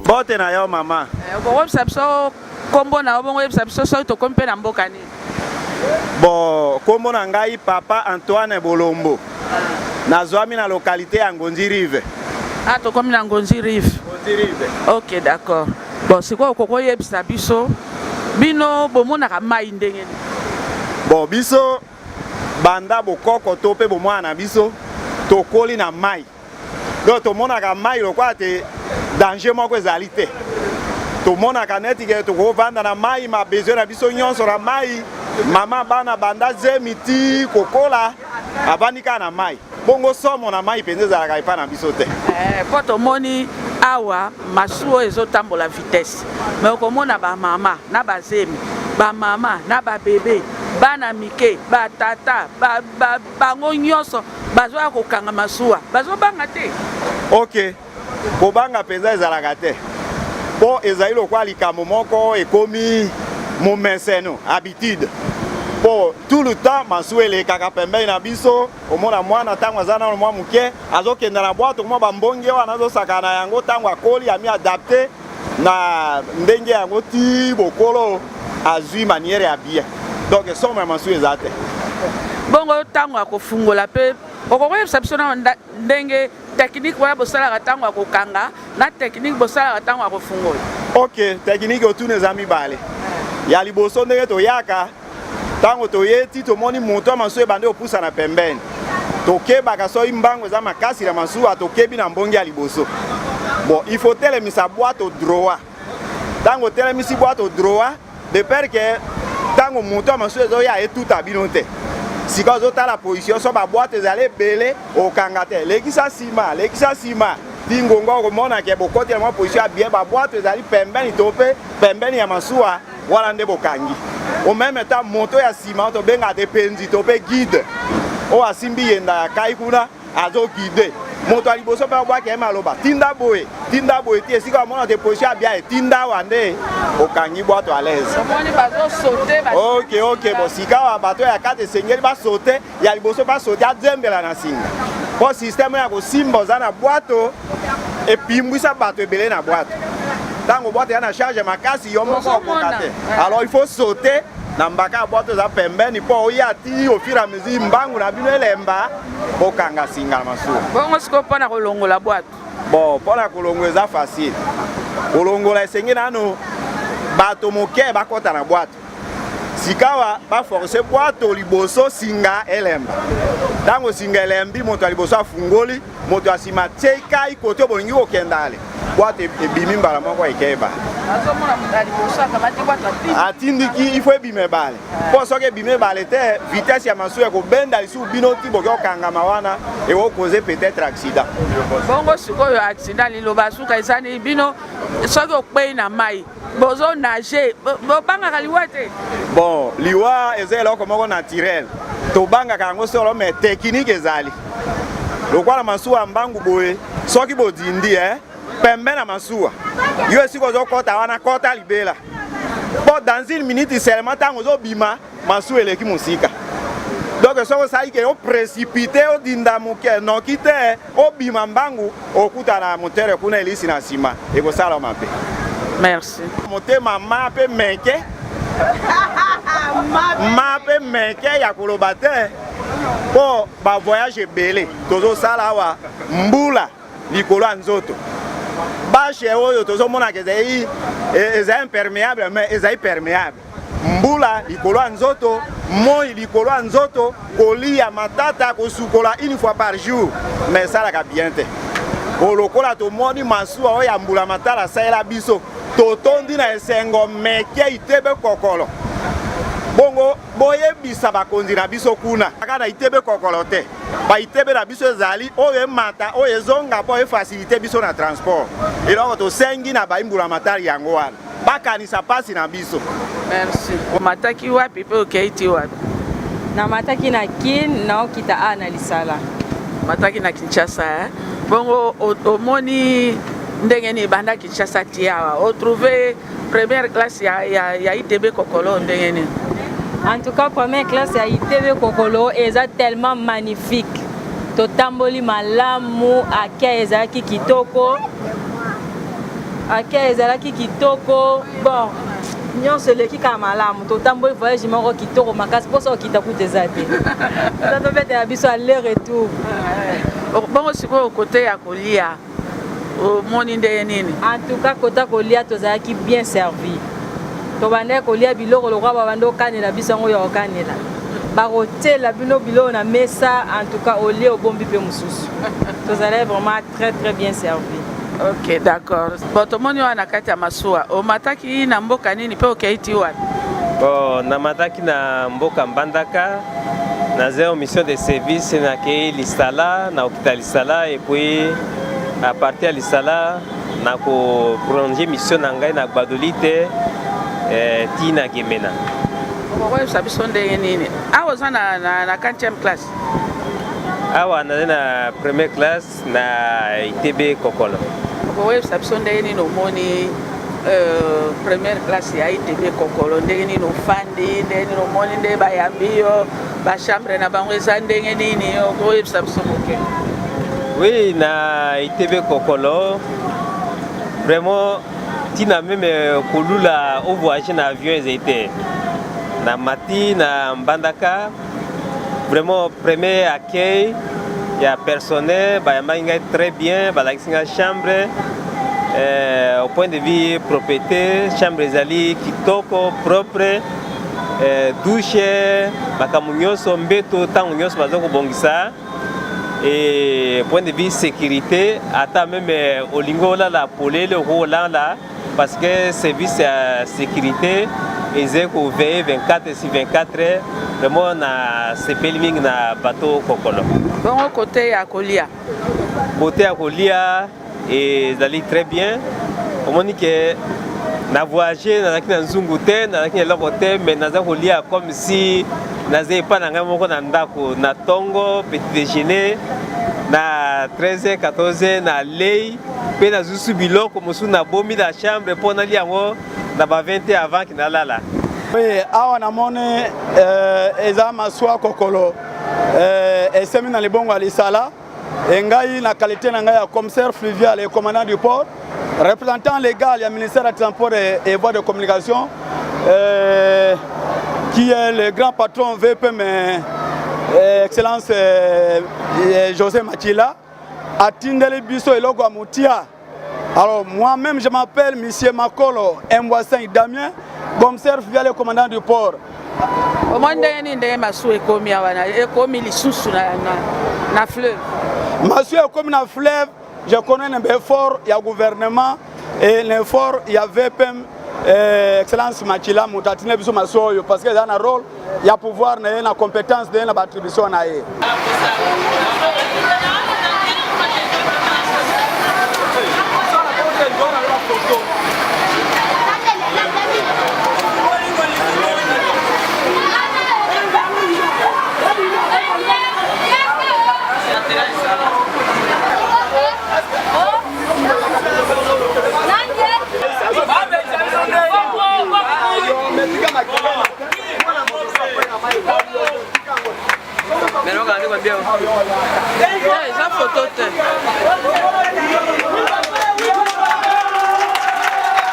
Mbote na yo mama. Eh, okoyebisa biso kombo na yo, bongo oyebisa biso soki tokomi mpe na mboka nini? Bon, kombo na ngai Papa Antoine Bolombo. Nazwami na localité ya Ngonzi Rive. Ah, tokomi na Ngonzi Rive. Ngonzi Rive. Ok, d'accord. Bon, sikoyo okoki oyebisa biso bino bomonaka mai ndenge nini? Bon, biso banda bokoko to mpe bomwana na biso tokoli na mai. Donc tomonaka mai lokola te danger moko ezali te. Tomonaka neti ke tokovanda na mai, ma besoin na biso nyonso na mai. Mama bana banda zemi ti kokola avandi kaka na mai. Bongo somo na mai mpenza ezalaka epai na biso te. Eh, mpo tomoni awa masuwa oyo ezotambola vitesse, me okomona bamama na bazemi, bamama na babebe, bana mike, batata ba, ba, bango nyonso bazoya kokanga masuwa, bazobanga te. Ok, kobanga mpenza ezalaka te, mpo ezali lokola likambo moko ekomi momeseno, habitude, mpo tout le temps masuwa elekaka pembeni na biso. Omona mwana ntango aza nano mwa moke azokenda na bwato, mwa bambonge wana azosakana na yango, ntango akoli ami adapte na ndenge yango ti bokolo azwi manière ya bien. Donc somo ya masuwa eza te. Bongo ntango ya kofungola mpe okokoyebisa biso na ndenge technique wana bosalaka ntango ya kokanga na technique bosalaka ntango ya kofungola? Ok, technique otuna eza mibale. Ya liboso, ndenge toyaka, ntango toye ti tomoni moto ya masuwa ebandi kopusana pembeni, tokebaka. Soki mbango eza makasi na masuwa, tokebi na mbongi ya liboso. Bon, il faut telemisa bwato droit. Ntango otelemisi bwato droit, de peur que ntango moto ya masuwa ezoya etuta bino te. Sika ozotala position, so babwato ezali ebele, okanga te, lekisa nsima, lekisa nsima ti ngonga okomona ke bokotela mwa position ya bien, babwato ezali pembeni to mpe pembeni ya masuwa wana nde bokangi. Au même temps, moto ya nsima oyo tobengaka te penzi to mpe guide, oyo asimbi yenda ya kai kuna, azoguide moto ya liboso mpe abwaki ye maloba: tinda boye, tinda boye, ti esika bamona te position ya bien, etinda awa nde okangi bwato à l'aise. Omoni bazosaute. Ok, bon, sika awa bato ya kati esengeli basaute ya liboso, basaute, adzembela na singa, mpo système ya kosimba oza na bwato epimbwisa bato ebele na bwato. Ntango bwato ya na charge makasi, yo moko okoka te. Alors il faut sauter na mbaka ya bwato eza pembeni, mpo oya ti au fur et à mesure mbangu na bino elemba, bokanga singa na masuwa. Bongo sikoyo mpona kolongola bwato? Bon, mpona kolongola eza facile. Kolongola esengi nano bato moke bakɔta na bwato. Sikawa baforce bwato liboso, singa elemba. Ntango singa elembi, moto ya liboso afungoli, moto ya nsima atie kai kote bolingi kokenda. Ale, bwato ebimi mbala moko, eke ebale. Azomona moto ya liboso akamati bwato, atindi. Atindiki, il faut ebima ebale, mpo soki ebimi ebale te, vitesse ya masuwa ekobenda lisusu bino ti boki kokangama wana, ekocauser peut-être accident. Bongo sikoyo accident, liloba suka eza nini? Bino soki okpei na mai, bozo nage, bobangaka liwa te? Bon, liwa eza eloko moko naturel, tobangaka yango solo, mais technique ezali lokola masuwa ya mbangu boye. Soki bodindi pembe na masuwa, yo esika ozokɔta wana, kɔta libela, mpo dans une minute seulement, ntango ozobima, masuwa eleki mosika. Donc soki osali ke oprécipité, odinda moke noki te, obima mbangu, okuta na motere kuna, elisi na nsima, ekosala mabe. Merci. Motema ma mpe meke ma mpe meke ya koloba te, mpo bavoyage ebele tozosala awa, mbula likolo ya nzoto, bâche oyo tozomonaka ezali ezali imperméable, mais ezali perméable. Mbula likolo ya nzoto, moi likolo ya nzoto, kolia matata, kosukola une fois par jour, mais esalaka bien te. Lokola tomoni masuwa oyo ya mbula matala asalela biso, totondi na esengo meke itebe kokolo. Bongo boyebisa bakonzi na biso kuna, kaka na itebe kokolo te, baitebe na biso ezali oyo emata, oyo ezonga, mpo efacilité biso na transport. Eloko tosengi na baimbula matali yango wana, bakanisa mpasi na biso. Merci. Omataki wapi mpe okei ti wapi? Namataki na Kin, naokita a na Lisala. Omataki na Kinshasa, eh? Bongo omoni ndenge nini banda Kinshasa ti awa? Otrouve première classe ya ITB Kokolo ndenge nini? En tout cas, première classe ya ITB Kokolo eza tellement magnifique. Totamboli malamu, accueil ezalaki kitoko. Accueil ezalaki kitoko. Bon, nyonso eleki kaka malamu. Totamboli voyage moko kitoko makasi, mposa okita kutu eza te. Toza tobetela biso aller retour. Bongo sikoyo kote ya kolia omoni ndenge nini? En tout cas, kota kolia tozalaki bien servi. Tobandaki kolia biloko lokola babandi okanela biso yango ya kokanela. Bakotiela bino biloko na mesa, en tout cas olie obombi mpe mosusu. Tozalaki vraiment très très bien servi. Ok, d'accord. Bon, tomoni wana na kati ya masuwa, omataki na mboka nini mpe okei ti wapi? Bon, namataki na mboka Mbandaka, naza en mission de service, nakei Lisala, nakokita Lisala et puis à partir ya Lisala nako prolonger mission na ngai na Gbadolite ti na Gemena. Okoyebisa biso ndenge nini awa oza na 4e classe? Awa nazali na première classe na ITB Kokolo. Okoyebisa biso ndenge nini omoni première classe ya ITB Kokolo, ndenge nini ofandi, ndenge nini omoni, ndenge bayambi yo, bachambre na bango eza ndenge nini? Okoyebisa biso moke. Oui, na ITB Kokolo vraiment ntina même kolula ovoyage na avion ezali te. Na mati na Mbandaka, vraiment premier accueil ya personnel, bayambaki ngai très bien, balakisi ngai chambre. Au point de vue propriété, chambre ezali kitoko, propre, douche, makambo nyonso, mbeto ntango nyonso baza kobongisa. Et point de vue sécurité, ata même olingi olala polele, okolala parce que service ya sécurité ezali koveille 24 sur 24. Vraiment nasepeli mingi na bateau Kokolo. Bongo kote ya kolia? Kote ya kolia ezali très bien. Omoni ke na voyage, nazalaki na nzungu te, nazalaki na eloko te, mais naza kolia comme si naza epa na ngai moko na ndako. Na ntongo petit déjeuner, na 13 14 na lei mpe nazusu biloko mosusu nabomi na chambre mpo nalia yango na ba 20 avant ki nalala. Oui, awa namoni eza masuwa Kokolo, esemi na libongo ya Lisala. E ngai na qualité na ngai ya commissaire fluvial et commandant du port, représentant légal ya ministère du transport et voies de communication, qui est le grand patron VPM, excellence José Matila, atindeli biso eloko ya motia. Alors moi-même, je m'appelle monsieur Makolo Mbwasin Damien, commissaire fluvial et commandant du port. Omoni ndenge nini, ndenge masuwa ekomi awa, ekomi lisusu na fleuve? Masuwa ekomi na fleuve, je connais un effort ya gouvernement et l'effort ya VPM, excellence Machila, moto atindeli biso masuwa oyo, parce que eza na rôle ya pouvoir na ye, na compétence na ye, na baattribution na ye. Eza foto te.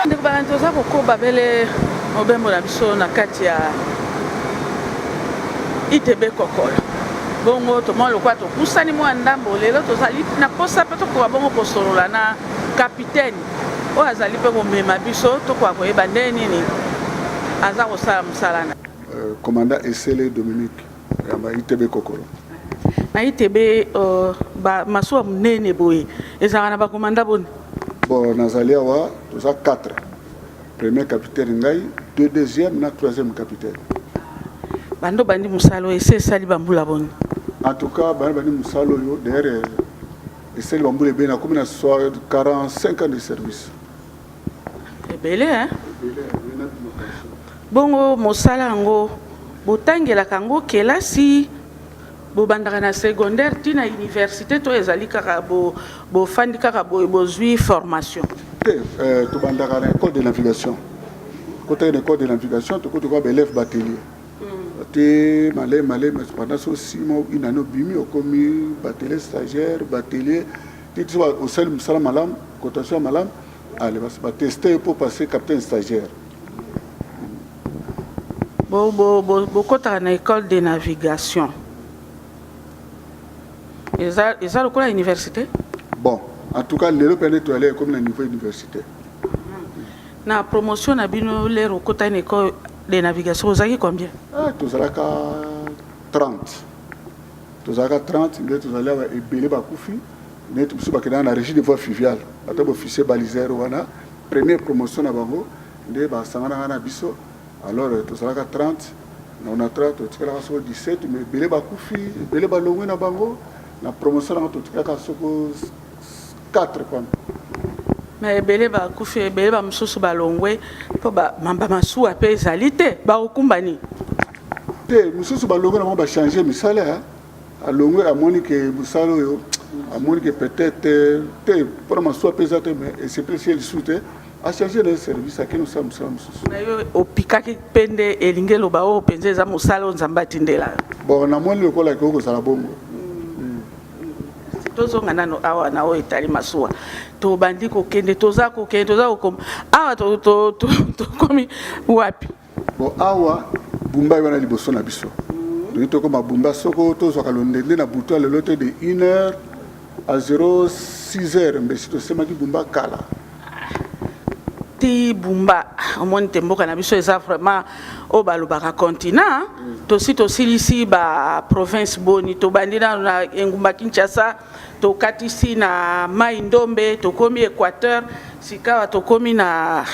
Ndeko balandi, toza kokoba bele mobembo na biso na kati ya ITB Kokolo. Bongo tomoni lokola topusani mwa ndambo. Lelo tozali na posa mpe tokoka bongo kosolola na capitaine oyo azali mpe komema biso, tokoka koyeba ndenge nini aza kosala mosala na Commandant Esele Dominique yamba ITB Kokolo. Na ITB masuwa monene boye ezalaka na bakomanda boni? Bon, nazali awa, toza 4: premier capitaine ngai, deux deuxième na troisième capitaine. Bando bandi mosala oyo, ese esali bambula boni? En tout cas, bandi bandi mosala oyo, d'ailleurs esali bambula ebele. Nakomi na 45 ans de service. Ebele, hein? Bongo mosala yango, botangelaka yango kelasi, bobandaka na secondaire ntina université, to ezali kaka bofandi kaka boye, bozwi formation? Te, tobandaka na école de navigation. Kotaki na école de navigation, tokoti kwa baélève batelier te, maleme maleme, pendant so 6 mois, une année, obimi, okomi batelier stagiaire, batelier, ti so osali mosala malamu, cotation ya malamu. Ale bateste yo mpo passe capitaine stagiaire. Bokotaka na école de navigation, eza lokola université? Bon, en tout cas lelo mpe nde toyali, ekomi na niveau université. Na promotion na bino, lere okota na école de navigation, ozalaki combien? Ah, tozalaka 30, tozalaka 30. Nde tozali awa, ebele bakufi. Neti mosusu bakendaka na régie de voie fluviale, ata baofficier baliseur wana, première promotion na bango nde basanganaka na biso. Alors tozalaka 30 na Onatra, totikalaka soko 17, mais ebele bakufi, ebele balongwe na bango. Na promotion nango totikalaka soko 4 pamba. Mais ebele bakufi, ebele bamosusu balongwe, mpo bamasuwa mpe ezali te, bakokumba nini? Te, mosusu balongwe na bango, bachange misala. Alongwe, amoni ke mosala oyo, amoni ke peut-être te mpona masuwa mpe eza te, mais esepelisi ye lisusu te, achange na ye service, akende kosala mosala mosusu. Na yo opikaki mpe nde elingi eloba oyo mpenza eza mosala oyo Nzambe atindela yo? Bon, namoni lokola ekoki kozala bongo. Tozonga nano awa na oyo etali masuwa. Tobandi kokende, toza kokende, toza kokoma awa, tokomi wapi? Bon, awa Bumba wana liboso na biso. Toyi tokoma Bumba soko tozwaka londende na butu ya lelo te, de 1 heure à 06 heures mbesi tosemaki Bumba kala. Ti Bumba, omoni te mboka na biso eza vraiment oyo balobaka continent. Tosi tosilisi baprovince boni? Tobandi nano na engumba Kinshasa, tokatisi na Mai Ndombe, tokomi Équateur, sikawa tokomi na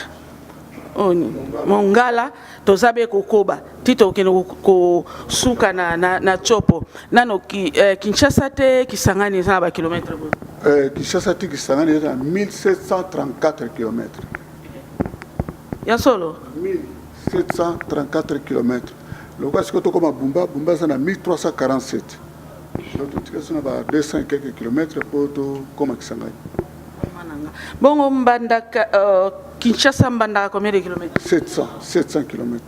oni Mongala, toza be kokoba ti tokende kosuka na Tshopo. Nano Kinshasa te Kisangani eza na bakilometre boye? Kinshasa ti Kisangani eza na 1734 km. Ya solo? 1734 km. Lokola sikoyo tokóma Bumba, Bumba eza na 1347, donc totika so na ba 200 et quelques kilomètres mpo tokóma Kisangani. Mananga. Bongo Mbandaka, Kinshasa Mbandaka, combien de kilomètres? 700, 700 km.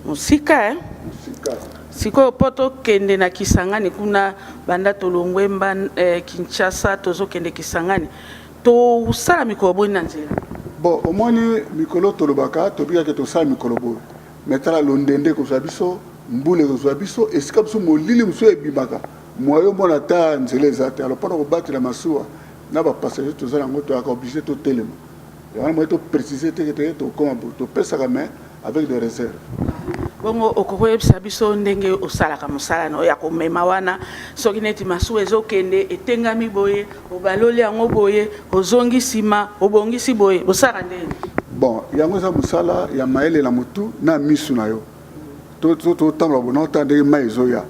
Mosika, eh? Mosika. Sikoyo mpo tokende na Kisangani kuna, banda tolongwe Kinshasa, tozokende Kisangani, tosala mikolo boni na nzela? Bon, omoni mikolo tolobaka, tobikaki tosala mikolo boye, mais tala londende ekozwa biso, mbula ekozwa biso, esika biso molili mosusu ebimaka, moyo omona ata nzela eza te. Alors mpona kobatela masuwa na bapassager toza yango, toyaka obligé totelema. Yango moye toprécise te te tokóma boye, topesaka mais avec des réserves. Bongo okoki koyebisa biso ndenge osalaka mosala na oyo ya komema wana? Soki neti masuwa ezokende, etengami boye, obaloli yango boye, ozongi nsima, obongisi boye, bosalaka ndenge? Bon, yango eza mosala ya mayele na motu na misu na yo. Totambola bona, otala ndenge mai ezoya.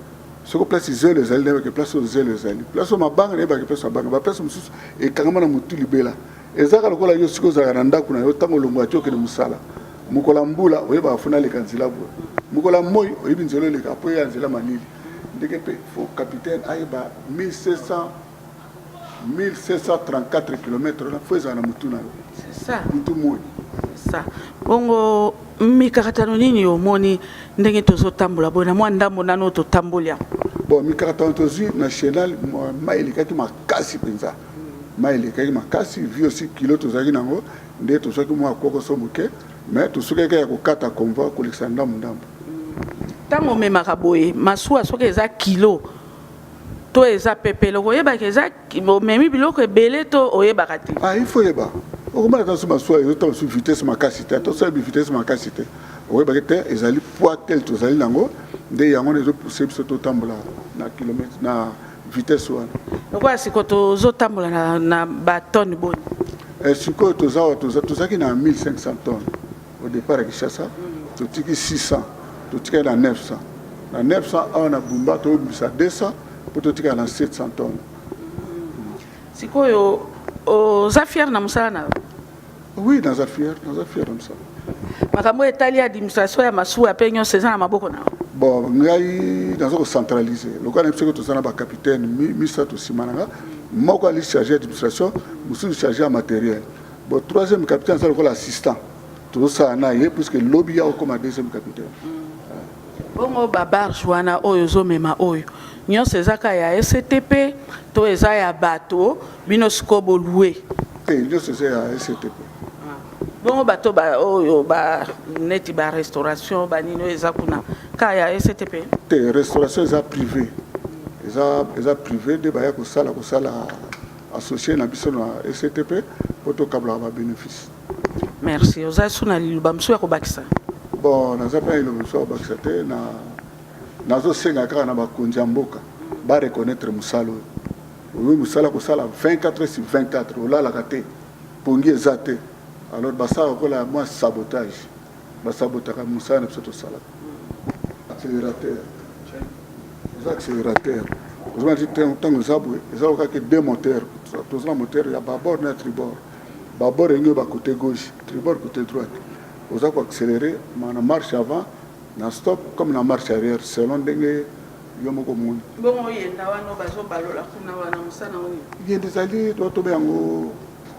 Soki place zelo ezali, nayebaki place oyo zelo ezali, place oyo mabanga, nayebaki place mabanga. Baplace mosusu ekangama na motu libela. Ezaka lokola yo soki ozalaka na ndako na yo, ntango olongwa ti okende mosala, mokolo ya mbula oyebaka funa aleka nzela boye, mokolo ya moi oyebi nzela oleka po ya nzela malili. Ndenge mpe faut capitaine ayeba 1700 1734 km wana, faut ezala na motu na yo. C'est ça. Butu moi. C'est ça. Bongo mikakatano nini omoni ndenge tozotambola boye na mwa ndambo nano totamboli yango? Bon, mikakatano tozwi na chenal, mai elekaki makasi mpenza, mai elekaki makasi. Vu aussi kilo tozalaki nango, nde tozwaki mwa kokoso moke, mais tosukaki ya kokata convoi, kolekisa ndambu ndambu. Ntango omemaka boye masuwa, soki eza kilo to eza pepele, okoyebaka eza omemi biloko ebele to oyebaka te? Ah, il faut yeba. Okomona ata so masuwa ezotala so vitesse makasi te, ata osala vitesse makasi te, oyebaki te ezali poids tel tozali nango. Nde yango wana ezopousse biso totambola na kilomètre na vitesse wana. Lokola sikoyo tozotambola na batonne boni? Sikoyo toza awa, tozalaki na 1500 tonnes au départ ya Kinshasa, totiki 600, totikali na 900. Na 900 awa na Bumba tobimisa 200 mpo totikala na 700 tonnes. Sikoyo oza fier na mosala na yo? Oui, naza fier, naza fier na mosala. Makambo etali administration ya masuwa mpe nyonso eza na maboko na yo? Bon, ngai naza kocentraliser. Lokola nayebi soki toza na bacapitaine misato nsima na nga, moko ali chargé administration, mosusu chargé ya matériel. Bon, troisième capitaine aza lokola assistant, tozosala na ye, puisque lobi ya okoma deuxième capitaine. Bongo babarge wana oyo ozomema oyo nyonso eza kaka ya STP to eza ya bato bino sikoyo bolue? Te, nyonso eza ya STP. Ah. Bongo bato ba oyo ba neti ba restauration ba nini oyo eza kuna ka ya STP? Te, restauration eza privé. Eza eza privé nde baya kosala kosala associé na biso na STP mpo tokabolaka ba bénéfice. Merci. Oza su na liloba mosusu ya kobakisa? Bon, naza mpe na liloba mosusu ya kobakisa te na nazosenga kaka na bakonzi ya mboka ba reconnaître mosala oyo. Oyo mosala kosala 24 sur 24 olalaka te, pongi eza te, alors basalaka lokola mwa sabotage, basabotaka mosala na biso tosalaka. Accelerateur eza accelerateur, ozomona ti ntango eza boye eza lokola ke deux moteurs, toza na moteur ya babord na tribord, babord elingi ba côté gauche, tribord côté droite, oza ko accelerer na marche avant na stop comme na marche arrière selon ndenge yo moko omoni. Bongo yenda wana bazo balola kuna wana mosala yango nini? Yenda ezali tobe yango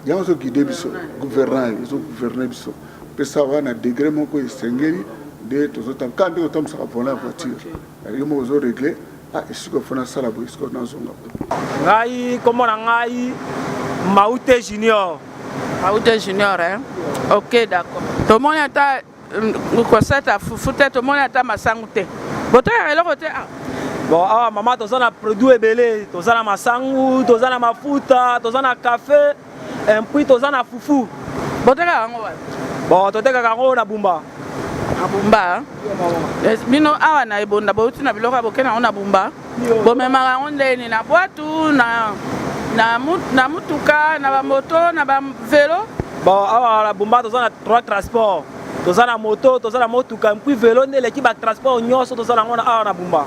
yango ezo guide biso gouvernail ezo gouverne biso pesa wana degre moko esengeli nde tozotanga kaka ndenge otambusaka volant ya voiture yo moko ozo regle ah esika fo nasala boye esika nazonga boye. Ngai kombo na ngai Maute Junior. Maute Junior hein? Ok d'accord. Tomoni ata kosata fufu te tomoni ata masangu te botoyaka eloko te awa bon awa mama toza na produit ebele toza na masangu toza na mafuta toza na cafe puis toza na fufu botekaka yango wapi bon totekaka yango na bumba na bumba bino awa na ebonda bouti na biloko ya bokenda yango na bumba Bomemaka yango ndeni na bwatu na na na mutuka na bamoto na bavelo? Bon, awa na Bumba toza na trois transport, toza na moto, toza na motuka puis velo nde eleki ba transport nyonso toza nango na awa na Bumba.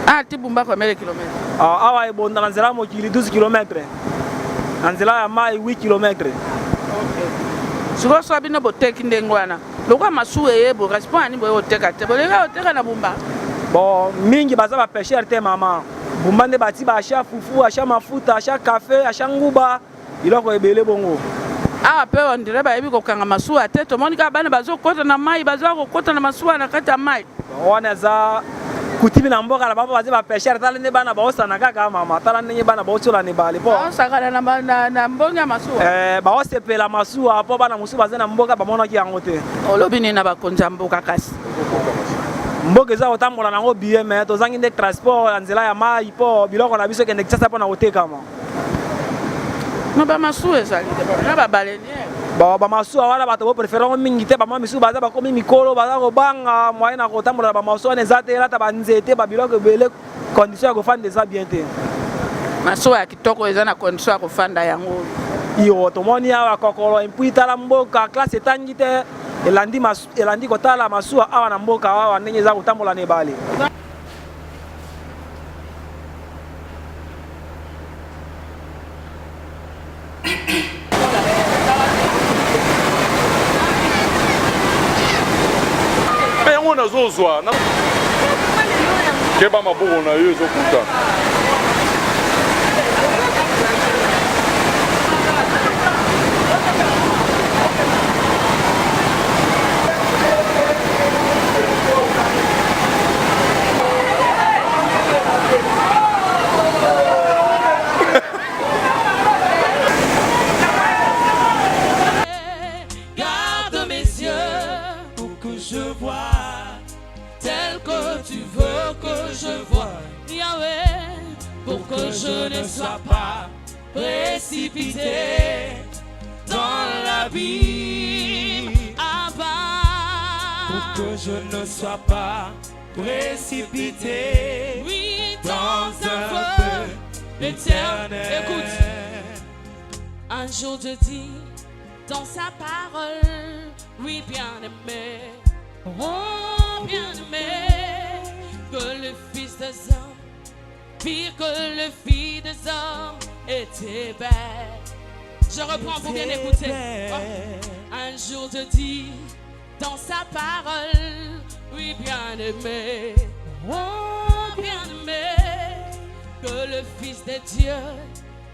Ah, ti Bumba combien de kilomètres? Ah, awa ebonda na nzela mokili 12 kilomètres, na nzela ya mai 8 kilomètres. Okay. Sikoyo soki bino boteki ndenge wana Lokola masuwa eye bo kasi mpo na nini boye koteka te? Bolingi koteka na Bumba? Bon, mingi baza ba pêcheur te mama. Bumba nde bati ba achat fufu, achat mafuta, achat café, achat nguba, biloko ebele bongo. Awa mpe on dirait bayebi kokanga masuwa te, tomoni kaka bana bazokota na mai, bazoya kokota na masuwa na kati ya mai. Wana eza kutimi na mboka na bango baza ba pêcheur, tala nde bana baosana kaka mama, tala ndenge bana baotiola na ebale po baosakana na, na, na mbonge ya masuwa eh, baosepela masuwa po bana mosusu baza na mboka bamonaki yango te. Olobi nini na bakonzi ya mboka kasi? Mboka eza kotambola nango bien mais tozangi nde transport ya nzela ya mai po biloko na biso ekende Kinshasa mpo na kotekama. Na bamasuwa ezali te na babaleniere. Bon, bamasuwa wana bato boprefere yango mingi te, bamama misusu baza bakomi mikolo, baza kobanga moyen na kotambola na bamasuwa wana eza te, elata banzete babiloko ebele, condition ya kofanda eza bien te. Masuwa ya kitoko eza na condition ya kofanda yango. Iyo tomoni awa kokolo empui, tala mboka classe etangi te, elandi, elandi kotala masuwa awa na mboka awa ndenge eza kotambola na ebale. Yango nazozwa keba maboko na yo ezokutana. Garde mes yeux pour que je vois tel que tu veux que je vois. Yahweh, pour que je ne sois pas précipité dans l'abîme. Abba. Pour que je ne sois pas précipité oui, dans, dans un feu éternel. Écoute, un jour Dieu dit dans sa parole, oui bien-aimé, oh bien-aimé, que le Fils des hommes, pire que le Fils des hommes était belle. Je reprends pour bien écouter. Oh. Un jour Dieu dit dans sa parole, oui bien-aimé, oh bien-aimé, que le Fils de Dieu,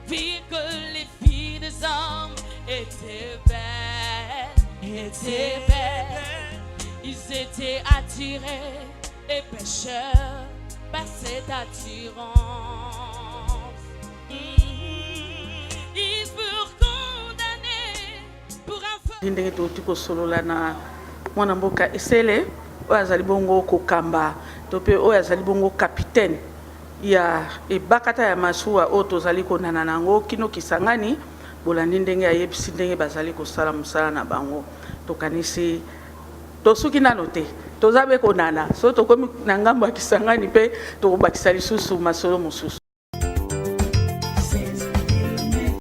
pire que les filles des hommes, étaient belles, étaient belles. Ils étaient attirés et pécheurs par cette attirance. Ils furent condamnés. Ndenge touti kosolola na mwana mboka Esele oyo azali bongo kokamba to mpe oyo azali bongo capitaine ya ebakata ya masuwa oyo tozali konana na yango kino Kisangani. Bolandi ndenge ayebisi ndenge bazali kosala mosala na bango. Tokanisi tosuki nano te, toza be konana. Soki tokomi na ngambo ya Kisangani mpe tokobakisa lisusu masolo mosusu.